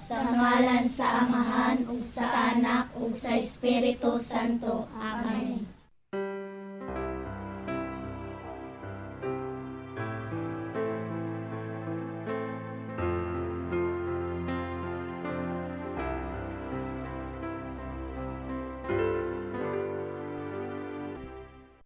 Sa ngalan sa Amahan ug sa Anak ug sa Espiritu Santo. Amen.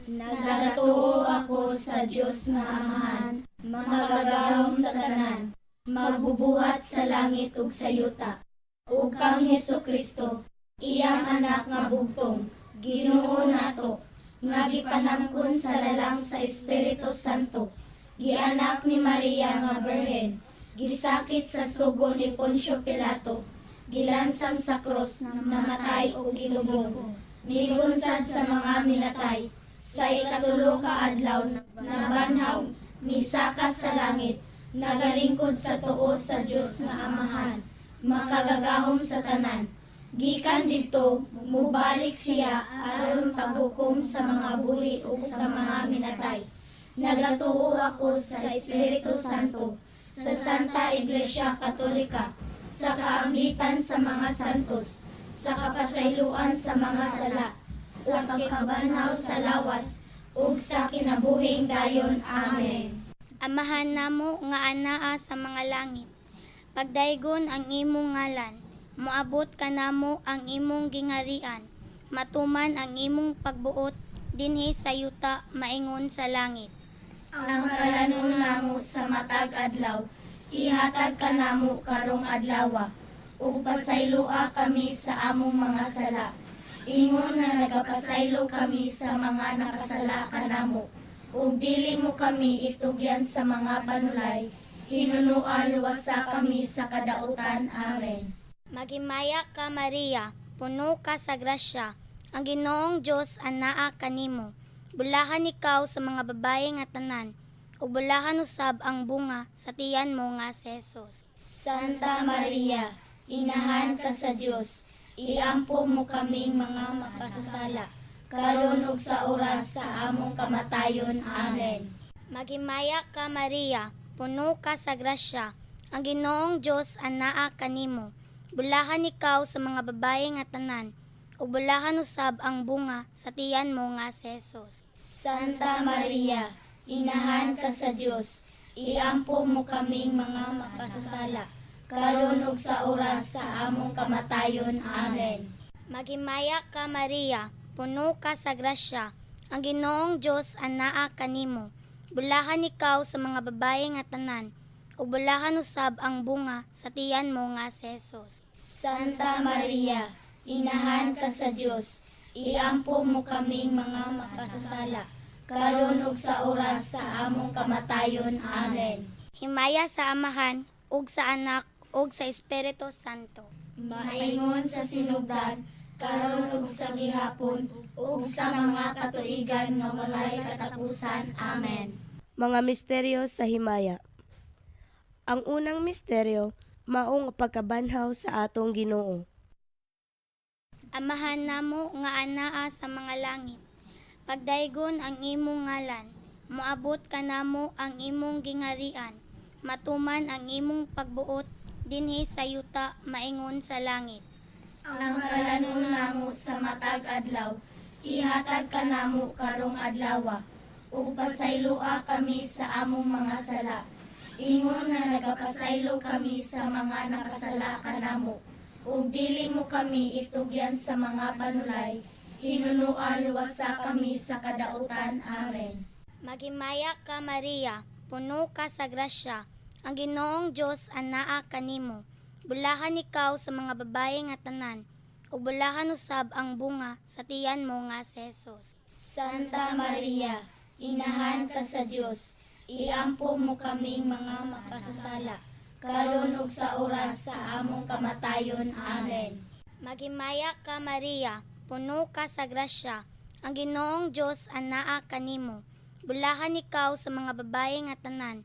Nagatuo ako sa Dios nga Amahan, makagagahom sa tanan, magbubuhat sa langit ug sa yuta, ug kang Hesus Kristo, iyang anak nga bugtong, Ginoo nato, nga gipanangkon sa lalang sa Espiritu Santo, gianak ni Maria nga Birhen, gisakit sa sugo ni Poncio Pilato, gilansang sa krus, namatay ug gilubong, nigunsad sa mga minatay, sa ikatulo ka adlaw nabanhaw, misaka sa langit, nagalingkod sa tuo sa Dios nga Amahan, makagagahom sa tanan. Gikan didto, mubalik siya aron paghukom sa mga buhi ug sa mga minatay. Nagatuo ako sa Espiritu Santo, sa Santa Iglesia Katolika, sa kaambitan sa mga santos, sa kapasayloan sa mga sala, sa pagkabanhaw sa lawas, ug sa kinabuhing dayon. Amen. Amahan namo nga anaa sa mga langit. Pagdaygon ang imong ngalan, moabot kanamo ang imong gingharian. Matuman ang imong pagbuot dinhi sa yuta maingon sa langit. Ang kalanon namo sa matag adlaw, ihatag kanamo karong adlawa, ug pasayloa kami sa among mga sala, ingon nga nagapasaylo kami sa mga nakasala kanamo, ug dili mo kami itugyan sa mga panulay, hinunoa luwasa kami sa kadautan. Amen. Maghimaya ka, Maria, puno ka sa grasya. Ang Ginoong Dios anaa kanimo. Bulahan ikaw sa mga babaye nga tanan, ug bulahan usab ang bunga sa tiyan mo nga si Jesus. Santa Maria, inahan ka sa Dios, iampo mo kaming mga makasasala, karon ug sa oras sa among kamatayon. Amen. Maghimaya ka, Maria, puno ka sa grasya. Ang Ginoong Dios anaa kanimo. Bulahan ikaw sa mga babaye nga tanan, ug bulahan usab ang bunga sa tiyan mo nga si Jesus. Santa Maria, inahan ka sa Dios, iampo mo kaming mga makasasala, karon ug sa oras sa among kamatayon. Amen. Maghimaya ka, Maria, puno ka sa grasya. Ang Ginoong Dios anaa kanimo. Bulahan ikaw sa mga babaye nga tanan, ug bulahan usab ang bunga sa tiyan mo nga si Jesus. Santa Maria, inahan ka sa Dios, iampo mo kaming mga makasasala, karon ug sa oras sa among kamatayon. Amen. Himaya sa Amahan ug sa Anak ug sa Espiritu Santo. Maingon sa sinugdan, karon ug sa gihapon, ug sa mga katuigan nga walay katapusan. Amen. Mga misteryo sa himaya. Ang unang misteryo, maong pagkabanhaw sa atong Ginoo. Amahan namo nga anaa sa mga langit. Pagdaygon ang imong ngalan, moabot kanamo ang imong gingharian. Matuman ang imong pagbuot dinhi sa yuta maingon sa langit. Ang kalanon namo sa matag adlaw, ihatag kanamo karong adlawa, ug pasayloa kami sa among mga sala, ingon nga nagapasaylo kami sa mga nakasala kanamo, ug dili mo kami itugyan sa mga panulay, hinunoa luwasa kami sa kadautan. Amen. Maghimaya ka, Maria, puno ka sa grasya. Ang Ginoong Dios anaa kanimo. Bulahan ikaw sa mga babaye nga tanan, ug bulahan usab ang bunga sa tiyan mo nga si Jesus. Santa Maria, inahan ka sa Dios, iampo mo kaming mga makasasala, karon ug sa oras sa among kamatayon. Amen. Maghimaya ka, Maria, puno ka sa grasya. Ang Ginoong Dios anaa kanimo. Bulahan ikaw sa mga babaye nga tanan,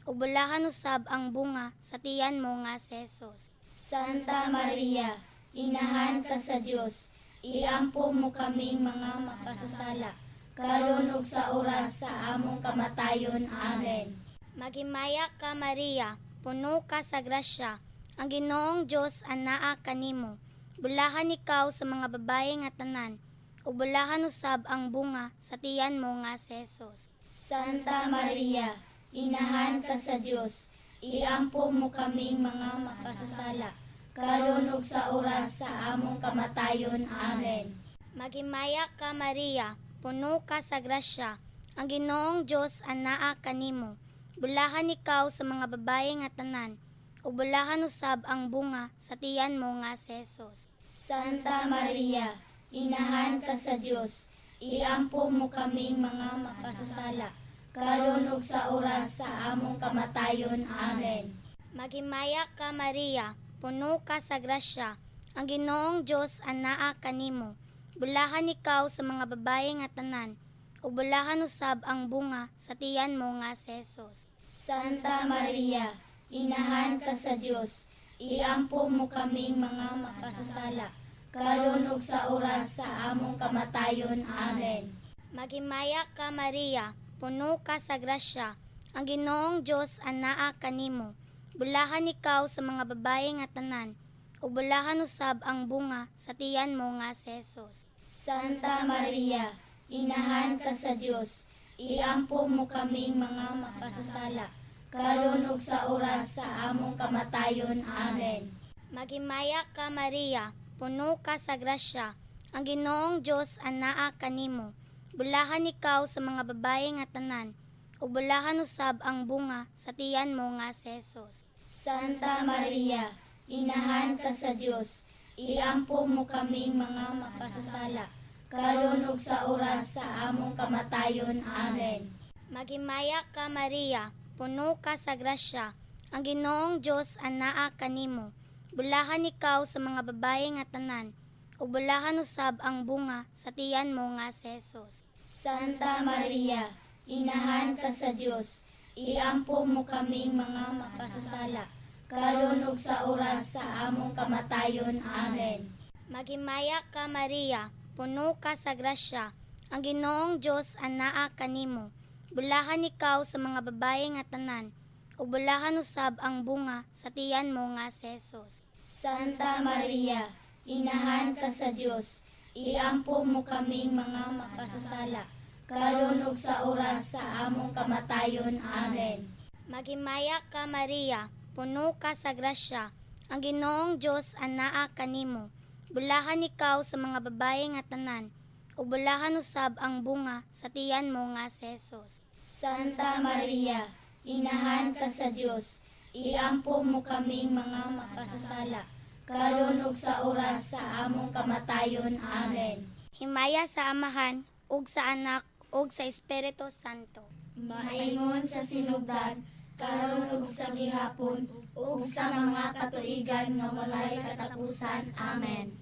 ug bulahan usab ang bunga sa tiyan mo nga si Jesus. Santa Maria, inahan ka sa Dios, iampo mo kaming mga makasasala, karon ug sa oras sa among kamatayon. Amen. Maghimaya ka, Maria, puno ka sa grasya. Ang Ginoong Dios anaa kanimo. Bulahan ikaw sa mga babaye nga tanan, ug bulahan usab ang bunga sa tiyan mo nga si Jesus. Santa Maria, inahan ka sa Dios, iampo mo kaming mga makasasala, karon ug sa oras sa among kamatayon. Amen. Maghimaya ka Maria, puno ka sa grasya. Ang Ginoong Dios anaa kanimo. Bulahan ikaw sa mga babaye nga tanan, ug bulahan usab ang bunga sa tiyan mo nga si Jesus. Santa Maria, inahan ka sa Dios, iampo mo kaming mga makasasala, karon ug sa oras sa among kamatayon. Amen. Maghimaya ka Maria, puno ka sa grasya. Ang Ginoong Dios anaa kanimo. Bulahan ikaw sa mga babaye nga tanan, ug bulahan usab ang bunga sa tiyan mo nga si Jesus. Santa Maria, inahan ka sa Dios, iampo mo kaming mga makasasala, karon ug sa oras sa among kamatayon. Amen. Maghimaya ka Maria, puno ka sa grasya. Ang Ginoong Dios anaa kanimo. Bulahan ikaw sa mga babaye nga tanan, ug bulahan usab ang bunga sa tiyan mo nga si Jesus. Santa Maria, inahan ka sa Dios, iampo mo kaming mga makasasala, karon ug sa oras sa among kamatayon. Amen. Maghimaya ka Maria, puno ka sa grasya. Ang Ginoong Dios anaa kanimo. Bulahan ikaw sa mga babaye nga tanan, ug bulahan usab ang bunga sa tiyan mo nga si Jesus. Santa Maria, inahan ka sa Dios, iampo mo kaming mga makasasala, karon ug sa oras sa among kamatayon. Amen. Maghimaya ka Maria, puno ka sa grasya. Ang Ginoong Dios anaa kanimo. Bulahan ikaw sa mga babaye nga tanan, ug bulahan usab ang bunga sa tiyan mo nga si Jesus. Santa Maria, inahan ka sa Dios, iampo mo kaming mga makasasala, karon ug sa oras sa among kamatayon. Amen. Maghimaya ka Maria, puno ka sa grasya. Ang Ginoong Dios anaa kanimo. Bulahan ikaw sa mga babaye nga tanan, ug bulahan usab ang bunga sa tiyan mo nga si Jesus. Santa Maria, inahan ka sa Dios, iampo mo kaming mga makasasala, karon ug sa oras sa among kamatayon. Amen. Maghimaya ka Maria, puno ka sa grasya. Ang Ginoong Dios anaa kanimo. Bulahan ikaw sa mga babaye nga tanan, ug bulahan usab ang bunga sa tiyan mo nga si Jesus. Santa Maria, inahan ka sa Dios, iampo mo kaming mga makasasala, karon ug sa oras sa among kamatayon. Amen. Himaya sa Amahan ug sa Anak ug sa Espiritu Santo. Maingon sa sinugdan, karon ug sa gihapon, ug sa mga katuigan nga walay katapusan. Amen.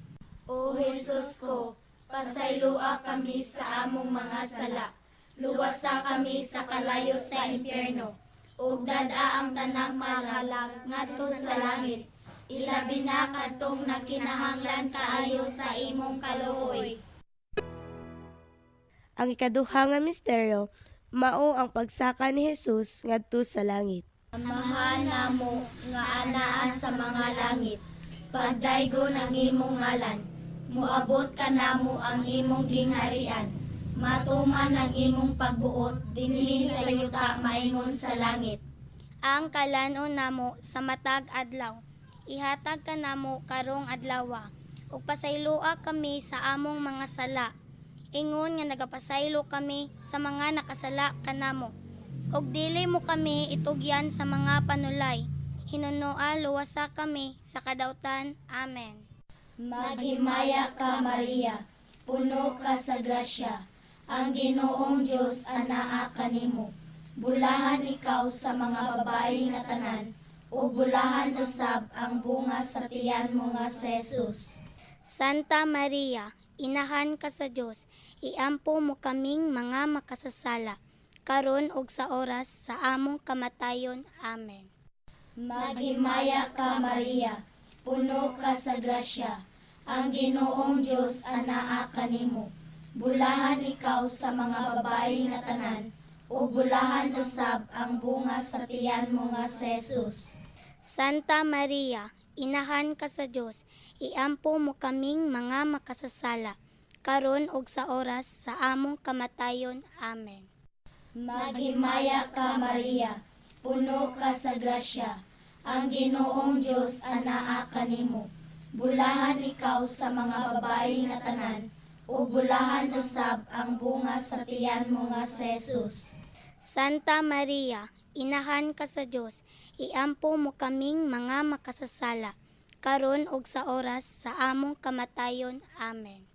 O Jesus ko, pasayloa kami sa among mga sala. Luwasa kami sa kalayo sa impyerno. Ug dad-a ang tanang malag ngadto sa langit. Ilabi na kadtong nagkinahanglan kaayo sa imong kaluoy. Ang ikaduha nga misteryo mao ang pagsaka ni Jesus ngadto sa langit. Amahan namo nga anaa sa mga langit, pagdaygon ang imong ngalan, moabot kanamo ang imong gingharian, matuman ang imong pagbuot dinhi sa yuta maingon sa langit. Ang kalan-on namo sa matag adlaw, ihatag kanamo karong adlawa, ug pasayloa kami sa among mga sala, ingon nga nagapasaylo kami sa mga nakasala kanamo. Ug dili mo kami itugyan sa mga panulay, hinunoa luwasa kami sa kadautan. Amen. Maghimaya ka Maria, puno ka sa grasya, ang Ginoong Dios anaa kanimo. Bulahan ikaw sa mga babae nga tanan, ug bulahan usab ang bunga sa tiyan mo nga si Jesus. Santa Maria, inahan ka sa Dios, iampo mo kaming mga makasasala, karon ug sa oras sa among kamatayon. Amen. Maghimaya ka Maria, puno ka sa grasya, ang Ginoong Dios anaa kanimo. Bulahan ikaw sa mga babae nga tanan, ug bulahan usab ang bunga sa tiyan mo nga si Jesus. Santa Maria, Inahan ka sa Dios, iampo mo kaming mga makasasala, karon ug sa oras sa among kamatayon. Amen. Maghimaya ka, Maria, puno ka sa grasya. Ang Ginoong Dios anaa kanimo. Bulahan ikaw sa mga babayi nga tanan, ug bulahan usab ang bunga sa tiyan mo nga si Jesus. Santa Maria, inahan ka sa Dios, iampo mo kaming mga makasasala, karon ug sa oras sa among kamatayon. Amen.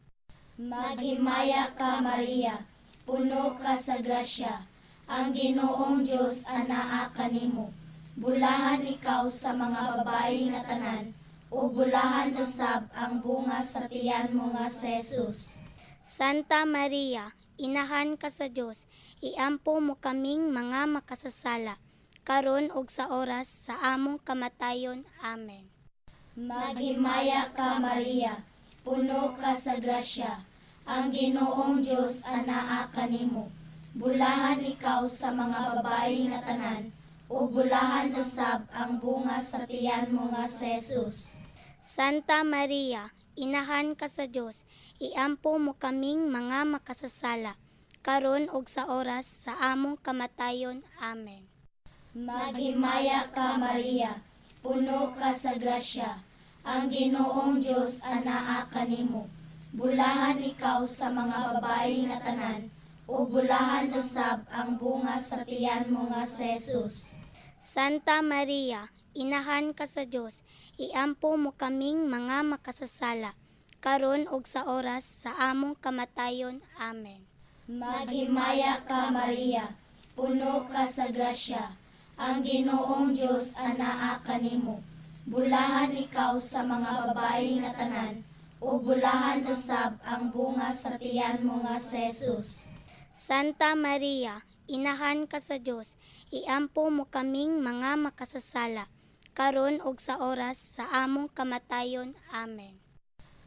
Maghimaya ka, Maria, puno ka sa grasya. Ang Ginoong Dios anaa kanimo. Bulahan ikaw sa mga babayi nga tanan, ug bulahan usab ang bunga sa tiyan mo nga si Jesus. Santa Maria, inahan ka sa Dios, iampo mo kaming mga makasasala, karon ug sa oras sa among kamatayon. Amen. Maghimaya ka, Maria, puno ka sa grasya. Ang Ginoong Dios anaa kanimo. Bulahan ikaw sa mga babayi nga tanan, ug bulahan usab ang bunga sa tiyan mo nga si Jesus. Santa Maria, inahan ka sa Dios, iampo mo kaming mga makasasala, karon ug sa oras sa among kamatayon. Amen. Maghimaya ka, Maria, puno ka sa grasya. Ang Ginoong Dios anaa kanimo. Bulahan ikaw sa mga babayi nga tanan, ug bulahan usab ang bunga sa tiyan mo nga si Jesus. Santa Maria, inahan ka sa Dios, iampo mo kaming mga makasasala, karon ug sa oras sa among kamatayon. Amen. Maghimaya ka, Maria, puno ka sa grasya. Ang Ginoong Dios anaa kanimo. Bulahan ikaw sa mga babayi nga tanan, ug bulahan usab ang bunga sa tiyan mo nga si Jesus. Santa Maria, inahan ka sa Dios, iampo mo kaming mga makasasala, karon ug sa oras sa among kamatayon. Amen.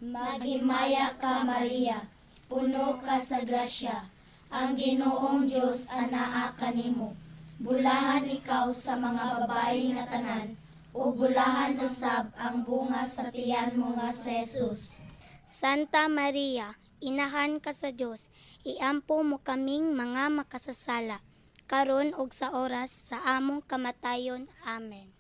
Maghimaya ka, Maria, puno ka sa grasya. Ang Ginoong Dios anaa kanimo. Bulahan ikaw sa mga babayi nga tanan, ug bulahan usab ang bunga sa tiyan mo nga si Jesus. Santa Maria, inahan ka sa Dios, iampo mo kaming mga makasasala, karon ug sa oras sa among kamatayon. Amen.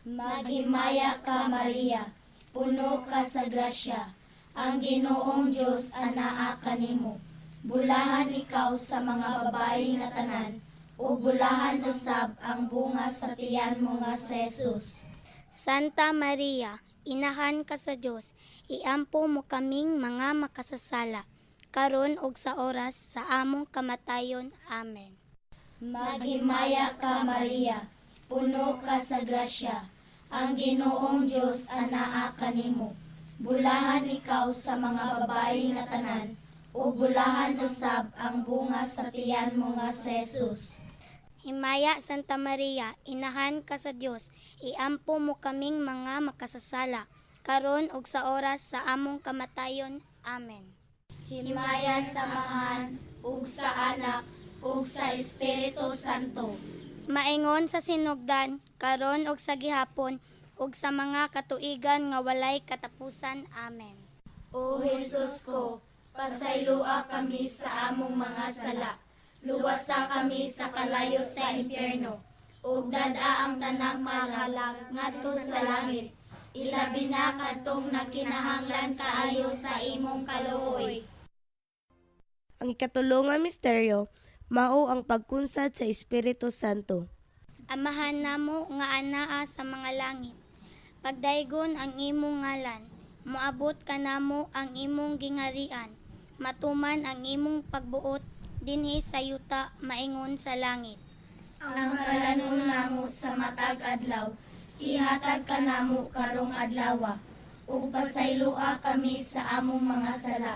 Maghimaya ka, Maria, puno ka sa grasya. Ang Ginoong Dios anaa kanimo. Bulahan ikaw sa mga babayi nga tanan, ug bulahan usab ang bunga sa tiyan mo nga si Jesus. Santa Maria, inahan ka sa Dios, iampo mo kaming mga makasasala, karon ug sa oras sa among kamatayon. Amen. Maghimaya ka, Maria, puno ka sa grasya. Ang Ginoong Dios anaa kanimo. Bulahan ikaw sa mga babayi nga tanan, ug bulahan usab ang bunga sa tiyan mo nga si Jesus. Himaya, Santa Maria, inahan ka sa Dios, iampo mo kaming mga makasasala, karon ug sa oras sa among kamatayon. Amen. Himaya sa Amahan, ug sa Anak, ug sa Espiritu Santo. Maingon sa sinugdan, karon ug sa gihapon, ug sa mga katuigan nga walay katapusan. Amen. O Jesus ko, pasayloa kami sa among mga sala. Luwasa kami sa kalayo sa impyerno. Ug dad-a ang tanang kalag ngadto sa langit. Ilabi na kadtong nagkinahanglan kaayo sa imong kaluoy. Ang ikatulo nga misteryo mao ang pagkunsad sa Espiritu Santo. Amahan namo nga anaa sa mga langit. Pagdaygon ang imong ngalan, moabot kanamo ang imong gingarian. Matuman ang imong pagbuot dinhi sa yuta maingon sa langit. Ang kalanon namo sa matag adlaw, ihatag kanamo karong adlawa, ug pasayloa kami sa among mga sala.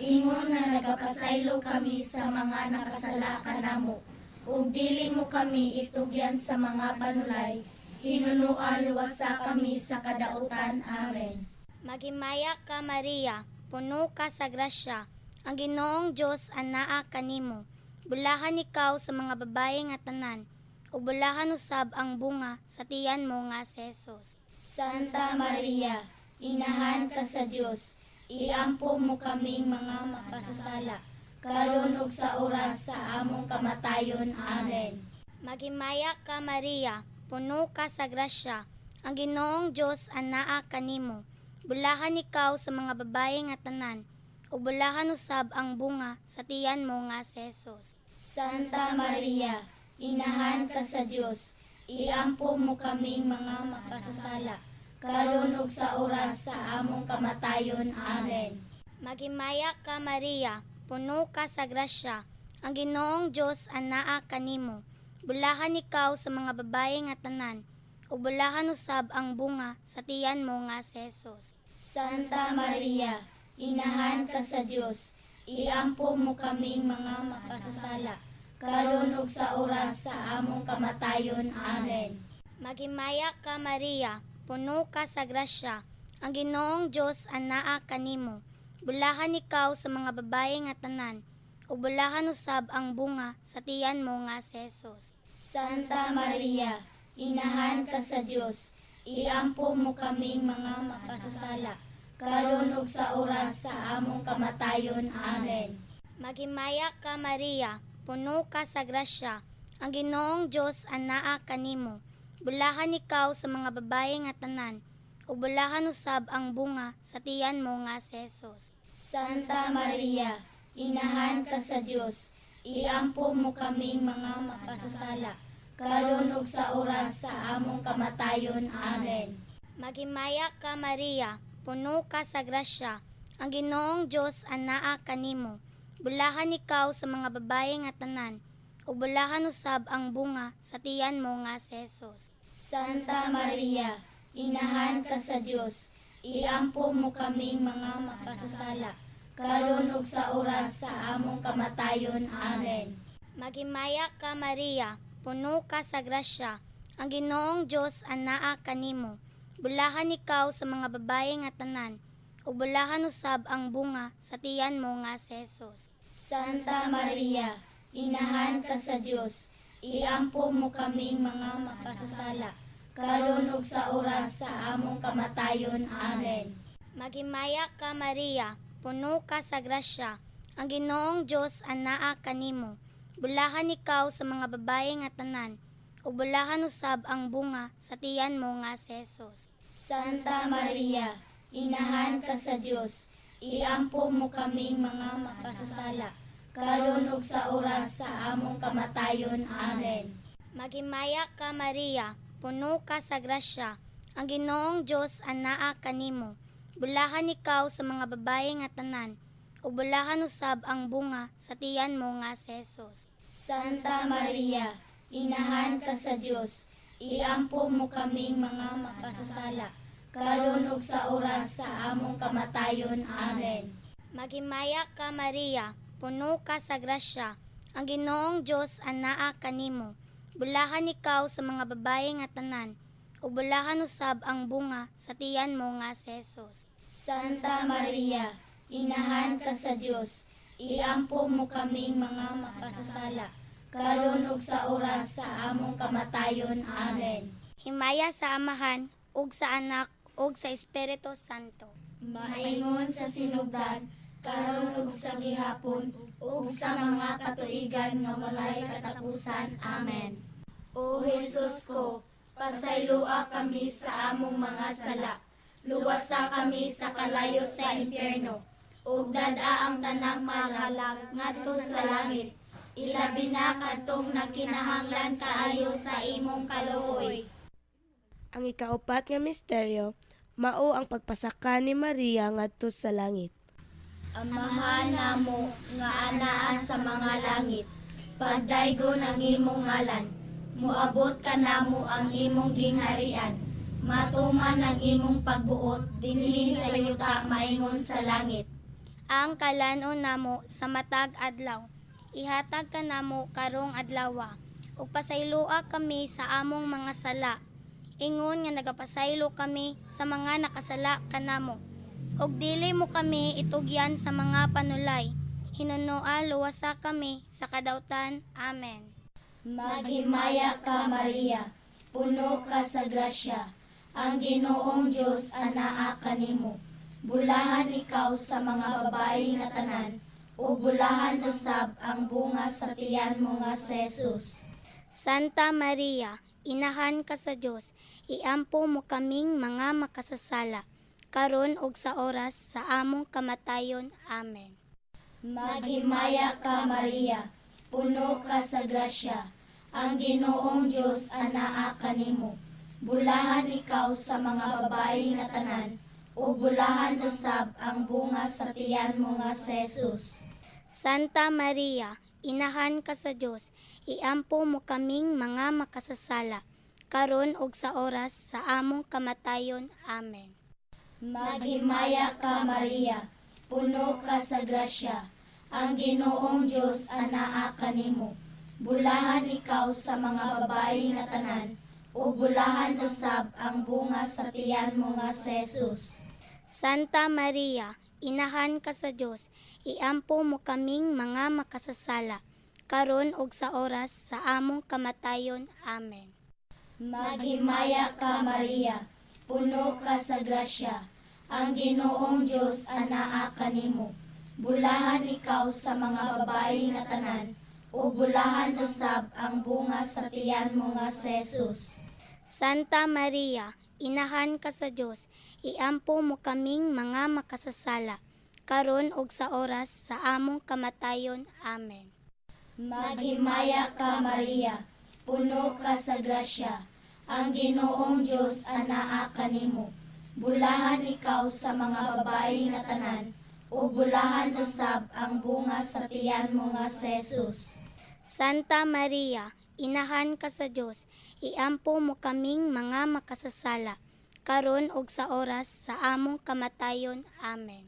Ingon nga nagapasaylo kami sa mga nakasala kanamo, ug dili mo kami itugyan sa mga panulay, hinunua luwasa kami sa kadautan. Amen. Maghimaya ka, Maria, puno ka sa grasya. Ang Ginoong Dios anaa kanimo. Bulahan ikaw sa mga babae nga tanan, Ug bulahan usab ang bunga sa tiyan mo nga si Jesus. Santa Maria, Inahan ka sa Dios, iampo mo kaming mga makasasala, karon ug sa oras sa among kamatayon. Amen. Maghimaya ka Maria, puno ka sa grasya. Ang Ginoong Dios anaa kanimo. Bulahan ikaw sa mga babae nga tanan, ug bulahan usab ang bunga sa tiyan mo nga si Jesus. Santa Maria, Inahan ka sa Dios, iampo mo kaming mga makasasala, karon ug sa oras sa among kamatayon. Amen. Maghimaya ka Maria, puno ka sa grasya. Ang Ginoong Dios anaa kanimo. Bulahan ikaw sa mga babae nga tanan, ug bulahan usab ang bunga sa tiyan mo nga si Jesus. Santa Maria, Inahan ka sa Dios, iampo mo kaming mga makasasala, karon ug sa oras sa among kamatayon. Amen. Maghimaya ka Maria, puno ka sa grasya. Ang Ginoong Dios anaa kanimo. Bulahan ikaw sa mga babae nga tanan, ug bulahan usab ang bunga sa tiyan mo nga si Jesus. Santa Maria, Inahan ka sa Dios, iampo mo kaming mga makasasala, karon ug sa oras sa among kamatayon. Amen. Maghimaya ka Maria, puno ka sa grasya. Ang Ginoong Dios anaa kanimo. Bulahan ikaw sa mga babae nga tanan, ug bulahan usab ang bunga sa tiyan mo nga si Jesus. Santa Maria, Inahan ka sa Dios, iampo mo kaming mga makasasala, karon ug sa oras sa among kamatayon. Amen. Maghimaya ka Maria, puno ka sa grasya. Ang Ginoong Dios anaa kanimo. Bulahan ikaw sa mga babae nga tanan, ug bulahan usab ang bunga sa tiyan mo nga si Jesus. Santa Maria, Inahan ka sa Dios, iampo mo kaming mga makasasala, karon ug sa oras sa among kamatayon. Amen. Maghimaya ka Maria, puno ka sa grasya. Ang Ginoong Dios anaa kanimo. Bulahan ikaw sa mga babae nga tanan, ug bulahan usab ang bunga sa tiyan mo nga si Jesus. Santa Maria, Inahan ka sa Dios, iampo mo kaming mga makasasala, karon ug sa oras sa among kamatayon. Amen. Maghimaya ka Maria, puno ka sa grasya. Ang Ginoong Dios anaa kanimo. Bulahan ikaw sa mga babae nga tanan, ug bulahan usab ang bunga sa tiyan mo nga si Jesus. Santa Maria, Inahan ka sa Dios, iampo mo kaming mga makasasala, karon ug sa oras sa among kamatayon. Amen. Maghimaya ka Maria, puno ka sa grasya. Ang Ginoong Dios anaa kanimo. Bulahan ikaw sa mga babae nga tanan, ug bulahan usab ang bunga sa tiyan mo nga si Jesus. Santa Maria, Inahan ka sa Dios, iampo mo kaming mga makasasala, karon ug sa oras sa among kamatayon. Amen. Maghimaya ka Maria, puno ka sa grasya. Ang Ginoong Dios anaa kanimo. Bulahan ikaw sa mga babae nga tanan, ug bulahan usab ang bunga sa tiyan mo nga si Jesus. Santa Maria, Inahan ka sa Dios, iampo mo kaming mga makasasala, karon ug sa oras sa among kamatayon. Amen. Himaya sa Amahan ug sa Anak ug sa Espiritu Santo. Maingon sa sinugdan, karon ug sa gihapon, ug sa mga katuigan nga walay katapusan. Amen. O Jesus ko, pasayloa kami sa among mga sala. Luwasa kami sa kalayo sa impyerno. Ug dad-a ang tanang kalag ngadto sa langit. Ilabi na kadtong nagkinahanglan kaayo sa imong kaluoy. Ang ikaupat nga misteryo mao ang pagpasaka ni Maria ngadto sa langit. Amahan namo nga anaa sa mga langit, pagdaygon ang imong ngalan, moabot kanamo ang imong gingharian, matuman ang imong pagbuot dinhi sa yuta maingon sa langit. Ang kalan-on namo sa matag adlaw, ihatag kanamo karong adlawa, ug pasayloa kami sa among mga sala, ingon nga nagapasaylo kami sa mga nakasala kanamo. Ug dili mo kami itugyan sa mga panulay, hinunoa luwasa kami sa kadautan. Amen. Maghimaya ka, Maria, puno ka sa grasya. Ang Ginoong Dios anaa kanimo. Bulahan ikaw sa mga babayi nga tanan, ug bulahan usab ang bunga sa tiyan mo nga si Jesus. Santa Maria, inahan ka sa Dios, iampo mo kaming mga makasasala, karon ug sa oras sa among kamatayon. Amen. Maghimaya ka, Maria, puno ka sa grasya. Ang Ginoong Dios anaa kanimo. Bulahan ikaw sa mga babayi nga tanan, ug bulahan usab ang bunga sa tiyan mo nga si Jesus. Santa Maria, inahan ka sa Dios, iampo mo kaming mga makasasala, karon ug sa oras sa among kamatayon. Amen. Maghimaya ka, Maria, puno ka sa grasya. Ang Ginoong Dios anaa kanimo. Bulahan ikaw sa mga babayi nga tanan, ug bulahan usab ang bunga sa tiyan mo nga si Jesus. Santa Maria, inahan ka sa Dios, iampo mo kaming mga makasasala, karon ug sa oras sa among kamatayon. Amen. Maghimaya ka, Maria, puno ka sa grasya. Ang Ginoong Dios anaa kanimo. Bulahan ikaw sa mga babayi nga tanan, ug bulahan usab ang bunga sa tiyan mo nga si Jesus. Santa Maria, inahan ka sa Dios, iampo mo kaming mga makasasala, karon ug sa oras sa among kamatayon. Amen. Maghimaya ka, Maria, puno ka sa grasya. Ang Ginoong Dios anaa kanimo. Bulahan ikaw sa mga babayi nga tanan, ug bulahan usab ang bunga sa tiyan mo nga si Jesus. Santa Maria, inahan ka sa Dios, iampo mo kaming mga makasasala, karon ug sa oras sa among kamatayon. Amen.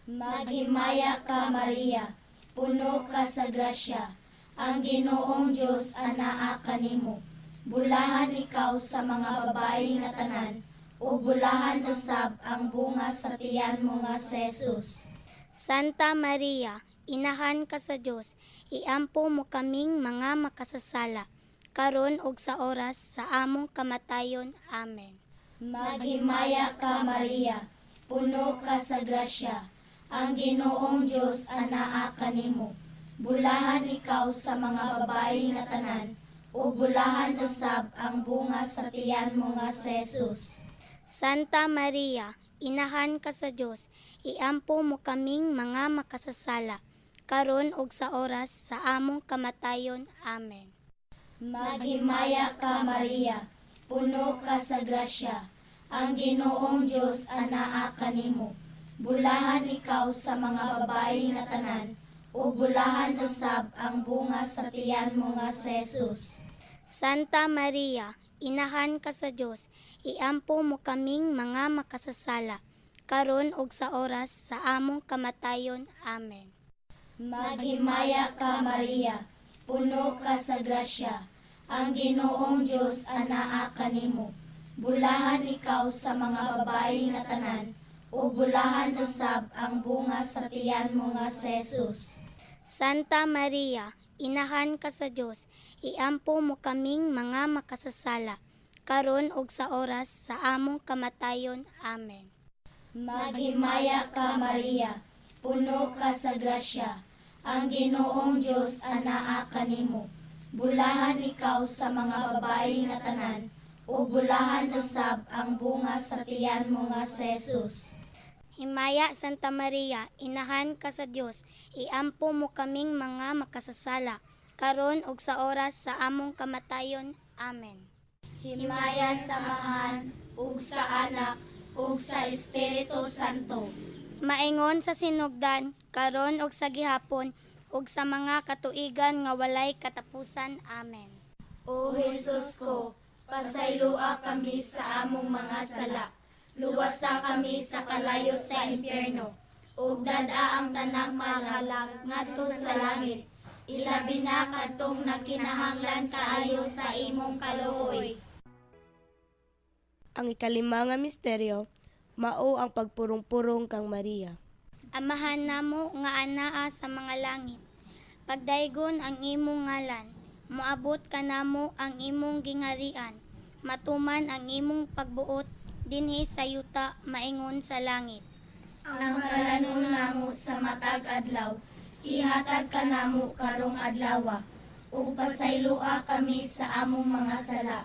Maghimaya ka, Maria, puno ka sa grasya. Ang Ginoong Dios anaa kanimo. Bulahan ikaw sa mga babayi nga tanan, ug bulahan usab ang bunga sa tiyan mo nga si Jesus. Santa Maria, inahan ka sa Dios, iampo mo kaming mga makasasala, karon ug sa oras sa among kamatayon. Amen. Maghimaya ka, Maria, puno ka sa grasya. Ang Ginoong Dios anaa kanimo. Bulahan ikaw sa mga babayi nga tanan, ug bulahan usab ang bunga sa tiyan mo nga si Jesus. Santa Maria, inahan ka sa Dios, iampo mo kaming mga makasasala, karon ug sa oras sa among kamatayon. Amen. Maghimaya ka, Maria, puno ka sa grasya. Ang Ginoong Dios anaa kanimo. Bulahan ikaw sa mga babayi nga tanan, ug bulahan usab ang bunga sa tiyan mo nga si Jesus. Santa Maria, inahan ka sa Dios, iampo mo kaming mga makasasala, karon ug sa oras sa among kamatayon. Amen. Maghimaya ka, Maria, puno ka sa grasya. Ang Ginoong Dios anaa kanimo. Bulahan ikaw sa mga babayi nga tanan, ug bulahan usab ang bunga sa tiyan mo nga si Jesus. Santa Maria, inahan ka sa Dios, iampo mo kaming mga makasasala, karon ug sa oras sa among kamatayon. Amen. Maghimaya ka, Maria, puno ka sa grasya. Ang Ginoong Dios anaa kanimo. Bulahan ikaw sa mga babayi nga tanan, ug bulahan usab ang bunga sa tiyan mo nga si Jesus. Himaya, Santa Maria, inahan ka sa Dios, iampo mo kaming mga makasasala, karon ug sa oras sa among kamatayon. Amen. Himaya sa Amahan, ug sa Anak, ug sa Espiritu Santo. Maingon sa sinugdan, karon ug sa gihapon, ug sa mga katuigan nga walay katapusan. Amen. O Jesus ko, pasayloa kami sa among mga sala. Luwasa kami sa kalayo sa impyerno. Ug dad-a ang tanang kalag ngadto sa langit. Ilabi na kadtong nagkinahanglan kaayo sa imong kaluoy. Ang ikalima nga misteryo, mao ang pagpurong-purong kang Maria. Amahan namo nga anaa sa mga langit. Pagdaygon ang imong ngalan, Moabot kanamo ang imong gingarian. Matuman ang imong pagbuot dinhi sa yuta maingon sa langit. Ang kalanon namo sa matag adlaw, ihatag kanamo karong adlawa, ug pasayloa kami sa among mga sala.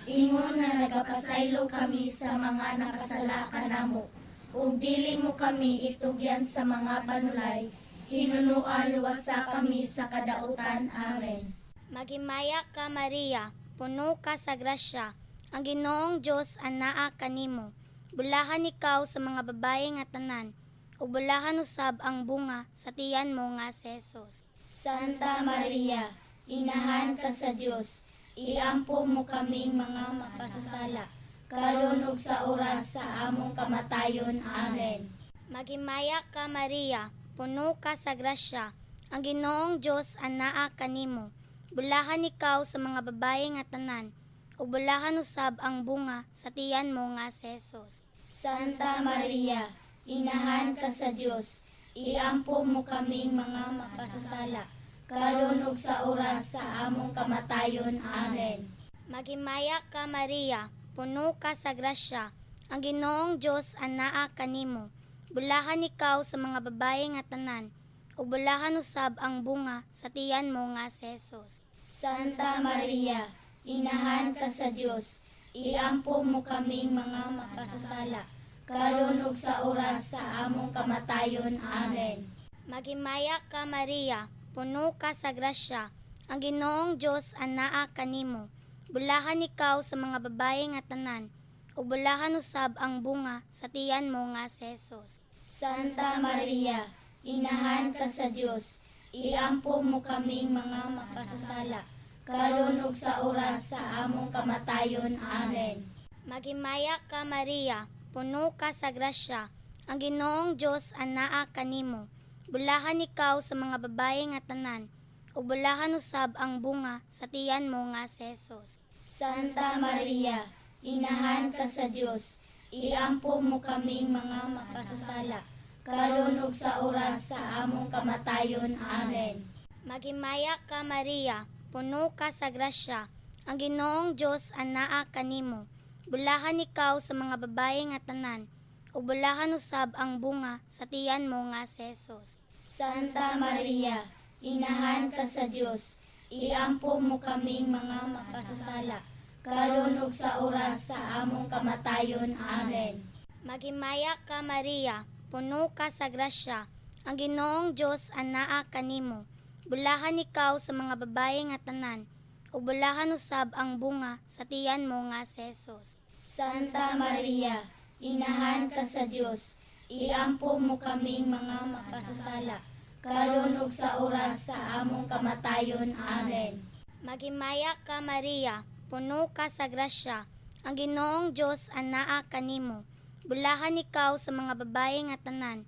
Ingon nga nagapasaylo kami sa mga nakasala kanamo, ug dili mo kami itugyan sa mga panulay, hinunua luwasa kami sa kadautan. Amen. Maghimaya ka Maria, puno ka sa grasya. Ang Ginoong Dios anaa kanimo. Bulahan ikaw sa mga babae nga tanan, ug bulahan usab ang bunga sa tiyan mo nga si Jesus. Santa Maria, inahan ka sa Dios, iampo mo kaming mga makasasala, karon ug sa oras sa among kamatayon. Amen. Maghimaya ka Maria, puno ka sa grasya. Ang Ginoong Dios anaa kanimo. Bulahan ikaw sa mga babae nga tanan, ug bulahan usab ang bunga sa tiyan mo nga si Jesus. Santa Maria, inahan ka sa Dios, iampo mo kaming mga makasasala, karon ug sa oras sa among kamatayon. Amen. Maghimaya ka Maria, puno ka sa grasya. Ang Ginoong Dios anaa kanimo. Bulahan ikaw sa mga babae nga tanan, ug bulahan usab ang bunga sa tiyan mo nga si Jesus. Santa Maria, inahan ka sa Dios, iampo mo kaming mga makasasala, karon ug sa oras sa among kamatayon. Amen. Maghimaya ka Maria, puno ka sa grasya. Ang Ginoong Dios anaa kanimo. Bulahan ikaw sa mga babae nga tanan, ug bulahan usab ang bunga sa tiyan mo nga si Jesus. Santa Maria, inahan ka sa Dios, iampo mo kaming mga makasasala, karon ug sa oras sa among kamatayon. Amen. Maghimaya ka Maria, puno ka sa grasya. Ang Ginoong Dios anaa kanimo. Bulahan ikaw sa mga babae nga tanan, ug bulahan usab ang bunga sa tiyan mo nga si Jesus. Santa Maria, inahan ka sa Dios, iampo mo kaming mga makasasala, karon ug sa oras sa among kamatayon. Amen. Maghimaya ka Maria, puno ka sa grasya. Ang Ginoong Dios anaa kanimo. Bulahan ikaw sa mga babae nga tanan, ug bulahan usab ang bunga sa tiyan mo nga si Jesus. Santa Maria, inahan ka sa Dios, iampo mo kaming mga makasasala, karon ug sa oras sa among kamatayon. Amen. Maghimaya ka Maria, puno ka sa grasya. Ang Ginoong Dios anaa kanimo. Bulahan ikaw sa mga babae nga tanan, ug bulahan usab ang bunga sa tiyan mo nga si Jesus. Santa Maria, inahan ka sa Dios, iampo mo kaming mga makasasala, karon ug sa oras sa among kamatayon. Amen. Maghimaya ka Maria, puno ka sa grasya. Ang Ginoong Dios anaa kanimo. Bulahan ikaw sa mga babae nga tanan,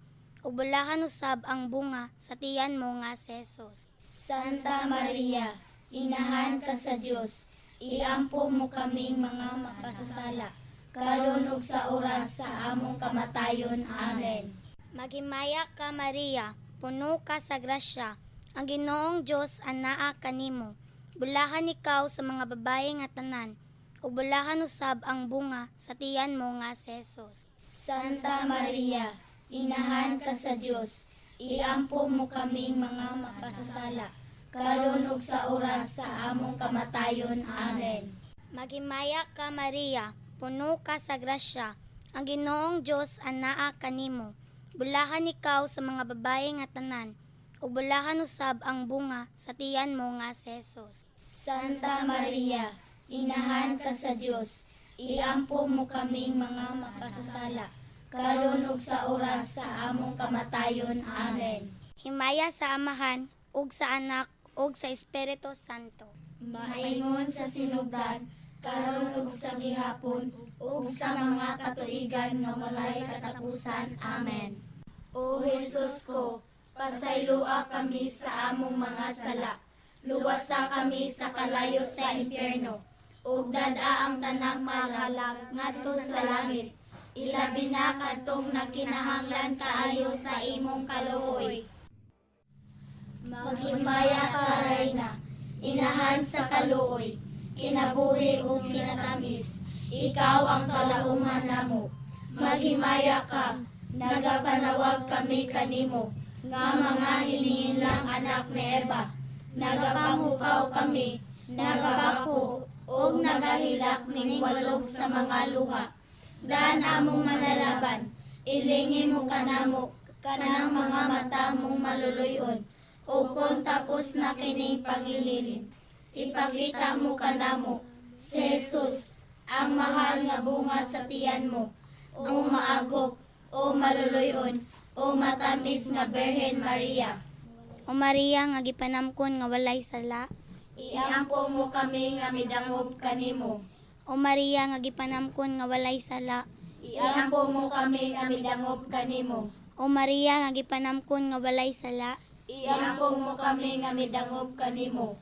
ug bulahan usab ang bunga sa tiyan mo nga si Jesus. Santa Maria, inahan ka sa Dios, iampo mo kaming mga makasasala, karon ug sa oras sa among kamatayon. Amen. Maghimaya ka Maria, puno ka sa grasya. Ang Ginoong Dios anaa kanimo. Bulahan ikaw sa mga babae nga tanan, ug bulahan usab ang bunga sa tiyan mo nga si Jesus. Santa Maria, inahan ka sa Dios, iampo mo kaming mga makasasala, karon ug sa oras sa among kamatayon. Amen. Maghimaya ka Maria, puno ka sa grasya. Ang Ginoong Dios anaa kanimo. Bulahan ikaw sa mga babae nga tanan, ug bulahan usab ang bunga sa tiyan mo nga si Jesus. Santa Maria, inahan ka sa Dios, iampo mo kaming mga makasasala, karon ug sa oras sa among kamatayon. Amen. Himaya sa Amahan ug sa Anak ug sa Espiritu Santo. Maingon sa sinugdan, karon ug sa gihapon, ug sa mga katuigan nga walay katapusan. Amen. O Jesus ko, pasayloa kami sa among mga sala. Luwasa kami sa kalayo sa impyerno. Ug dad-a ang tanang malalag ngadto sa langit. Ilabi na kadtong nagkinahanglan kaayo sa imong kaluoy. Maghimaya ka, Reyna. Inahan sa kaluoy, kinabuhi ug kinatamis, ikaw ang kalauman namo. Maghimaya ka, nagapanawag kami kanimo, nga mga hininlang anak ni Eva. Nagapanghupaw kami, nagabako, ug nagahilak miningwalog sa mga luha. Daan among manalaban, ilingi mo kanamo, kanang mga mata mong maluluyon, o kon tapos na kining pangililin. Ipakita mo kanamo, si Jesus, ang mahal nga bunga sa tiyan mo, o maagop, o maluluyon, o matamis nga Birhen Maria. O Maria nga gipanamkon nga walay sala. Iampo mo kami nga midangop kanimo. O Maria nga gipanamkon nga walay sala. Iampo mo kami nga midangop kanimo. O Maria nga gipanamkon nga walay sala. Iampo mo kami nga midangop kanimo.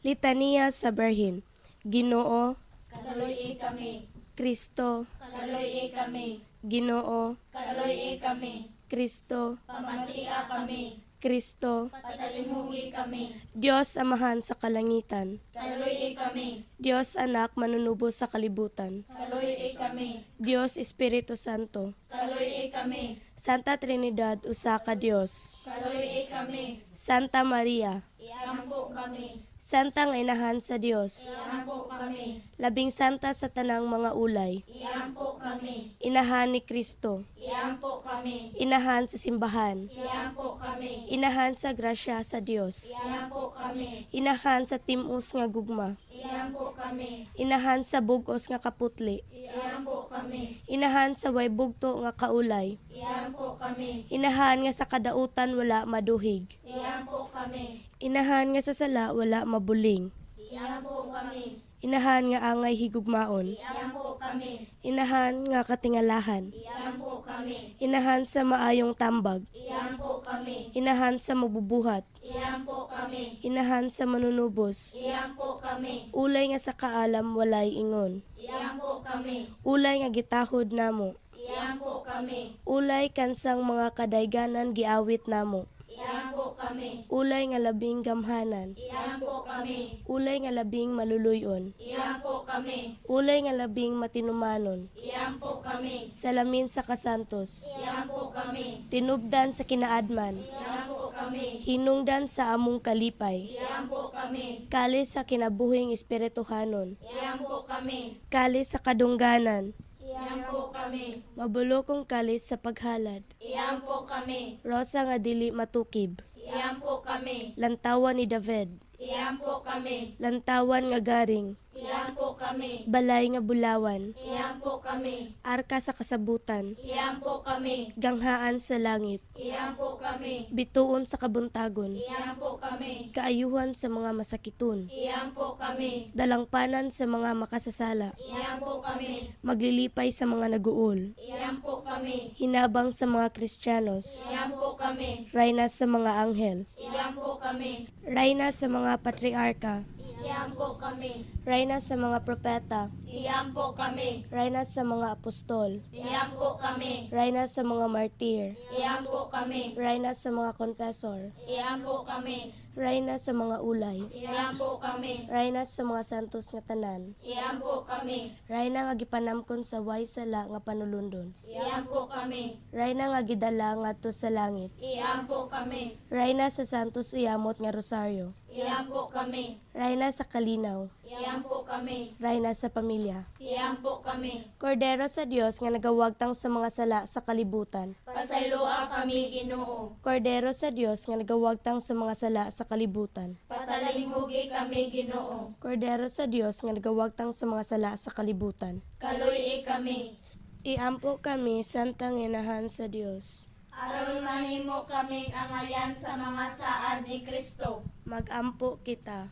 Litaniya sa Berhin. Ginoo, Kaloy kami, Kristo, kaloy kami, Ginoo, kaloy kami, Kristo, pamatia kami, Kristo, patalimugi kami, Diyos Amahan sa kalangitan, kaloy kami, Diyos Anak manunubos sa kalibutan, kaloy kami, Diyos Espiritu Santo, kaloy kami, Santa Trinidad usa ka Dios, kaloy kami, Santa Maria, iampo kami, Santa nga inahan sa Dios, iampo kami, labing santa sa tanang mga ulay, iampo kami, inahan ni Kristo, iampo kami, inahan sa simbahan, iampo kami, inahan sa grasya sa Dios, iampo kami, inahan sa timos nga gugma, iampo kami, inahan sa bugos nga kaputli, iampo kami, inahan sa way bugto nga kaulay, iampo kami, inahan nga sa kadautan wala maduhig, iampo kami, inahan nga sa sala wala mabuling, iampo kami, inahan nga angay higugmaon, iampo kami, inahan nga katingalahan, iampo kami, inahan sa maayong tambag, iampo kami, inahan sa mabubuhat, iampo kami, inahan sa manunubos, iampo kami, ulay nga sa kaalam walay ingon, iampo kami, ulay nga gitahod namo, iampo kami, ulay kansang mga kadayganan giawit namo, iampo kami, ulay nga labing gamhanan, iampo kami, ulay nga labing maluluyon, iampo kami, ulay nga labing matinumanon, iampo kami, salamin sa kasantos, iampo kami, tinubdan sa kinaadman, iampo kami, hinungdan sa among kalipay, iampo kami, kalis sa kinabuhing espirituhanon, iampo kami, kalis sa kadungganan, iampo kami, mabulokong kalis sa paghalad, iampo kami, rosa nga dili matukib, iampo kami, lantawan ni David, iampo kami, lantawan nga garing, iampo kami, balay nga bulawan, iampo kami, arka sa kasabutan, iampo kami, ganghaan sa langit, iampo kami, bituon sa kabuntagon, iampo kami, kaayuhan sa mga masakiton, iampo kami, dalangpanan sa mga makasasala, iampo kami, maglilipay sa mga naguol, iampo kami, hinabang sa mga Kristiyanos, iampo kami, rayna sa mga anghel, iampo kami, rayna sa mga patriarka, iampo kami, rayna sa mga propeta, iampo kami, rayna sa mga apostol, iampo kami, rayna sa mga martir, iampo kami, rayna sa mga confessor, iampo kami, rayna sa mga ulay, iampo kami, rayna sa mga santos nga tanan, iampo kami, rayna nga gipanamkon sa way sala nga panulundon, iampo kami, rayna nga gidala ngadto sa langit, iampo kami, rayna sa santos uyamot nga rosaryo, iampo kami, rayna sa kalinaw, iampo kami, rayna sa pamilya. iampo kami, Kordero sa Dios nga nagawagtang sa mga sala sa kalibutan. pasayloa kami Ginoo, Kordero sa Dios nga nagawagtang sa mga sala sa kalibutan. patalimhugi kami Ginoo, Kordero sa Dios nga nagawagtang sa mga sala sa kalibutan. kaluy kami, Iampo kami santang inahan sa Dios. aron mahimo kaming angayan sa mga saad ni Kristo. Magampo kita.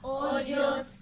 O Dios,